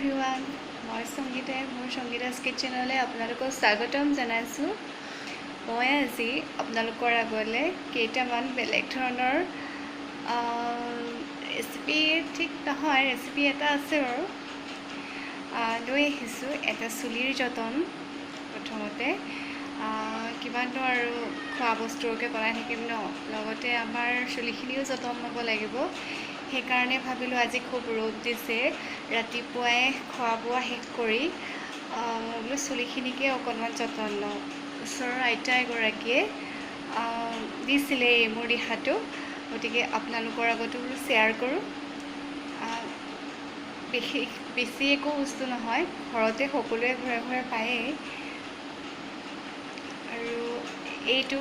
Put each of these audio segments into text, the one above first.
Everyone, মই সংগীতাই মোৰ সংগীতাছ কিটচেনলৈ আপোনালোকক স্বাগতম জনাইছোঁ। মই আজি আপোনালোকৰ আগলৈ কেইটামান বেলেগ ধৰণৰ ৰেচিপি, ঠিক নহয়, ৰেচিপি এটা আছে বাৰু, লৈ আহিছোঁ। এটা চুলিৰ যতন। প্ৰথমতে কিমাননো আৰু খোৱা বস্তুকে বনাই থাকিম ন, লগতে আমাৰ চুলিখিনিও যতন ল'ব লাগিব। সেইকাৰণে ভাবিলোঁ আজি খুব ৰ'দ দিছে, ৰাতিপুৱাই খোৱা বোৱা শেষ কৰি বোলো চুলিখিনিকে অকণমান যতন লওঁ। ওচৰৰ আইতা এগৰাকীয়ে দিছিলে এই মোৰ দিহাটো, গতিকে আপোনালোকৰ আগতো বোলো শ্বেয়াৰ কৰোঁ। বিশেষ বেছি একো বস্তু নহয়, ঘৰতে সকলোৱে ঘৰে ঘৰে পায়েই। আৰু এইটো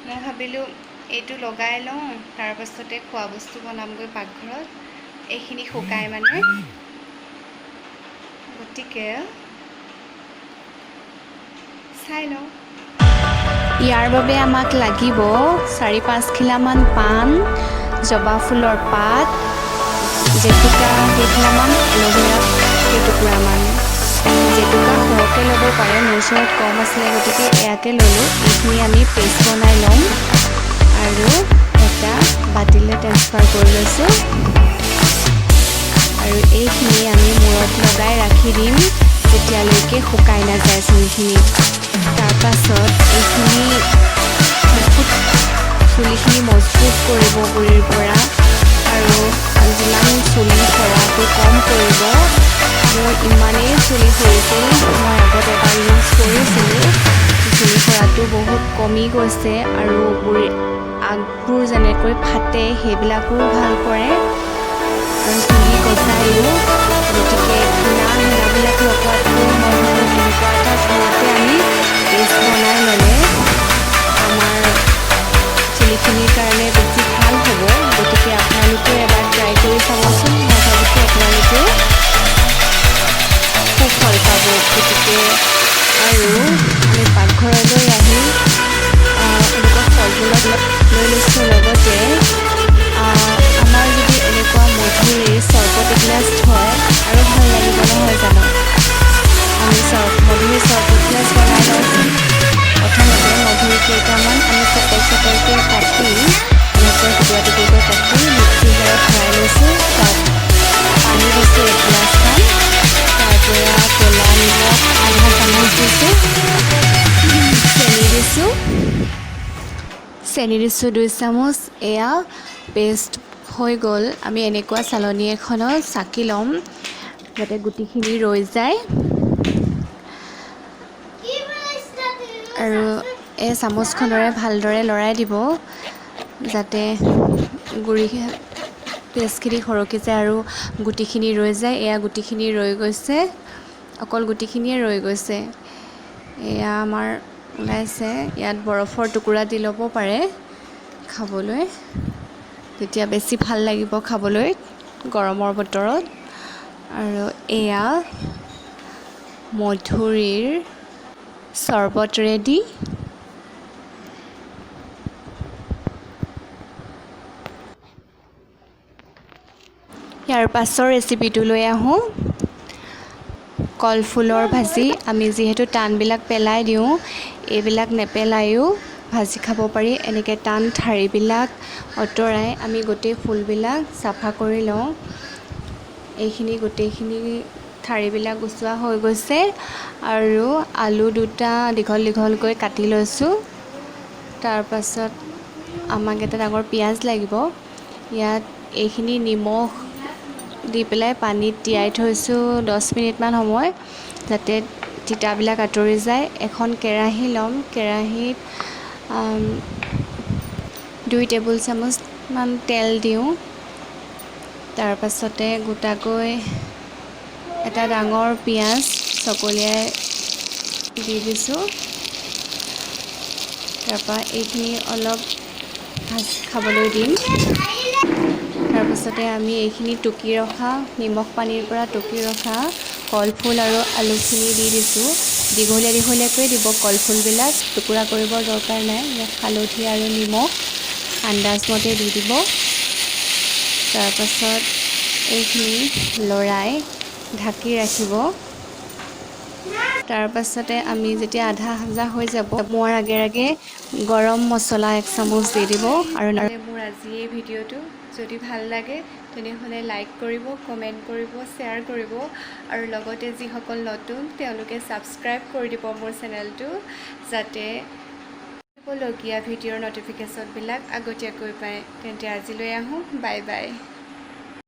মই ভাবিলোঁ এইটো লগাই লওঁ, তাৰপাছতে খোৱা বস্তু বনামগৈ পাকঘৰত, এইখিনি শুকাই মানে। গতিকে চাই লওঁ। ইয়াৰ বাবে আমাক লাগিব 4-5 খিলামান পাণ, জবা ফুলৰ পাত, জেতুকা কেইখিলামান, এল'ভেৰা কেইটুকুৰামান। জেতুকা সৰহকৈ ল'ব পাৰে, মোৰ ওচৰত কম আছিলে গতিকে এয়াকে ল'লোঁ। এইখিনি আমি পেষ্ট বনাই ল'ম আৰু এটা বাতিলৈ ট্ৰেন্সফাৰ কৰি লৈছোঁ। আৰু এইখিনি আমি মূৰত লগাই ৰাখি দিম যেতিয়ালৈকে শুকাই নাযায় চুলিখিনি। তাৰপাছত এইখিনি বহুত চুলিখিনি মজবুত কৰিব গুৰিৰ পৰা, আৰু যিমান চুলি সৰাটো কম কৰিব। মোৰ ইমানেই চুলি সৰিছিল, মই আগত এবাৰ ইউজ কৰিছিলোঁ, চুলি সৰাটো বহুত কমি গৈছে। আৰু গুৰি আগবোৰ যেনেকৈ ফাটে সেইবিলাকো ভাল কৰে, আৰু চুলি গজায়ো। গতিকে কিনা হেনাবিলাক লগোৱাতকৈ মই ভাবোঁ এনেকুৱা এটা ঘৰতে আমি পেষ্ট বনাই ল'লে আমাৰ চুলিখিনিৰ কাৰণে বেছি ভাল হ'ব। গতিকে আপোনালোকেও এবাৰ ট্ৰাই কৰি চাবচোন, মই ভাবিছোঁ আপোনালোকেও খুব ভাল পাব। গতিকে আৰু আমি পাকঘৰলৈ আহি এনেকুৱা ফল মূলত লৈ লৈছোঁ। লগতে আমাৰ যদি এনেকুৱা মধুৰিৰ চৰবত এগিলাচ হয় আৰু ভাল লাগিব, নহয় জানো? আমি মধুৰি চৰবত গিলাচ বনাই লওঁচোন। প্ৰথমতে মধুৰি কেইটামান আমি চকল চকলকৈ কাটি, এনেকৈ টুকুৰা টুকুৰকৈ কাটি মিক্সি জাৰত ভৰাই লৈছোঁ। তাত পানী দিছোঁ এগিলাচমান, তাৰপৰা ক'লা নিমখ আধা চামুচ দিছোঁ, চেনি দিছোঁ, চেনি দিছোঁ 2 চামুচ। এয়া পেষ্ট হৈ গ'ল। আমি এনেকুৱা চালনী এখনত চাকি ল'ম যাতে গুটিখিনি ৰৈ যায়। আৰু এই চামুচখনেৰে ভালদৰে লৰাই দিব যাতে গুড়ি পেষ্টখিনি সৰকি যায় আৰু গুটিখিনি ৰৈ যায়। এয়া গুটিখিনি ৰৈ গৈছে, অকল গুটিখিনিয়ে ৰৈ গৈছে। এয়া আমাৰ ওলাইছে। ইয়াত বৰফৰ টুকুৰা দি ল'ব পাৰে খাবলৈ, তেতিয়া বেছি ভাল লাগিব খাবলৈ গৰমৰ বতৰত। আৰু এয়া মধুৰিৰ চৰবত ৰেডি। ইয়াৰ পাছৰ ৰেচিপিটো লৈ আহোঁ, কলফুলৰ ভাজি। আমি যিহেতু টানবিলাক পেলাই দিওঁ, এইবিলাক নেপেলায়ো ভাজি খাব পাৰি। এনেকৈ টান ঠাৰিবিলাক আঁতৰাই আমি গোটেই ফুলবিলাক চাফা কৰি লওঁ। এইখিনি গোটেইখিনি ঠাৰিবিলাক গুচোৱা হৈ গৈছে। আৰু আলু 2টা দীঘল দীঘলকৈ কাটি লৈছোঁ। তাৰপাছত আমাক এটা ডাঙৰ পিঁয়াজ লাগিব। ইয়াত এইখিনি নিমখ দি পেলাই পানীত তিয়াই থৈছোঁ 10 মিনিটমান সময়, যাতে তিতাবিলাক আঁতৰি যায়। এখন কেৰাহী ল'ম, কেৰাহীত 2 টেবুল চামুচমান তেল দিওঁ। তাৰপাছতে গোটাকৈ এটা ডাঙৰ পিঁয়াজ চকলিয়াই দি দিছোঁ। তাৰপৰা এইখিনি অলপ ভাজ খাবলৈ দিম। তাৰপাছতে আমি এইখিনি টুকি ৰখা নিমখ পানীৰ পৰা টুকি ৰখা কলফুল আৰু আলুখিনি দি দিছোঁ। দীঘলীয়া দীঘলীয়াকৈ দিব কলফুলবিলাক, টুকুৰা কৰিবৰ দৰকাৰ নাই। ইয়াত হালধি আৰু নিমখ আন্দাজমতে দি দিব। তাৰপাছত এইখিনি লৰাই ঢাকি ৰাখিব। তাৰপাছতে আমি যেতিয়া আধা ভাজা হৈ যাব, মোৱাৰ আগে আগে গৰম মছলা 1 চামুচ দি দিব। আৰু মোৰ আজি এই ভিডিঅ'টো যদি ভাল লাগে, তেনেহ'লে লাইক কৰিব, কমেণ্ট কৰিব, শ্বেয়াৰ কৰিব আৰু লগতে যিসকল নতুন, তেওঁলোকে ছাবস্ক্ৰাইব কৰি দিব মোৰ চেনেলটো, যাতে লগীয়া ভিডিঅ'ৰ ন'টিফিকেশ্যনবিলাক আগতীয়াকৈ পায়। তেন্তে আজিলৈ আহোঁ, বাই বাই।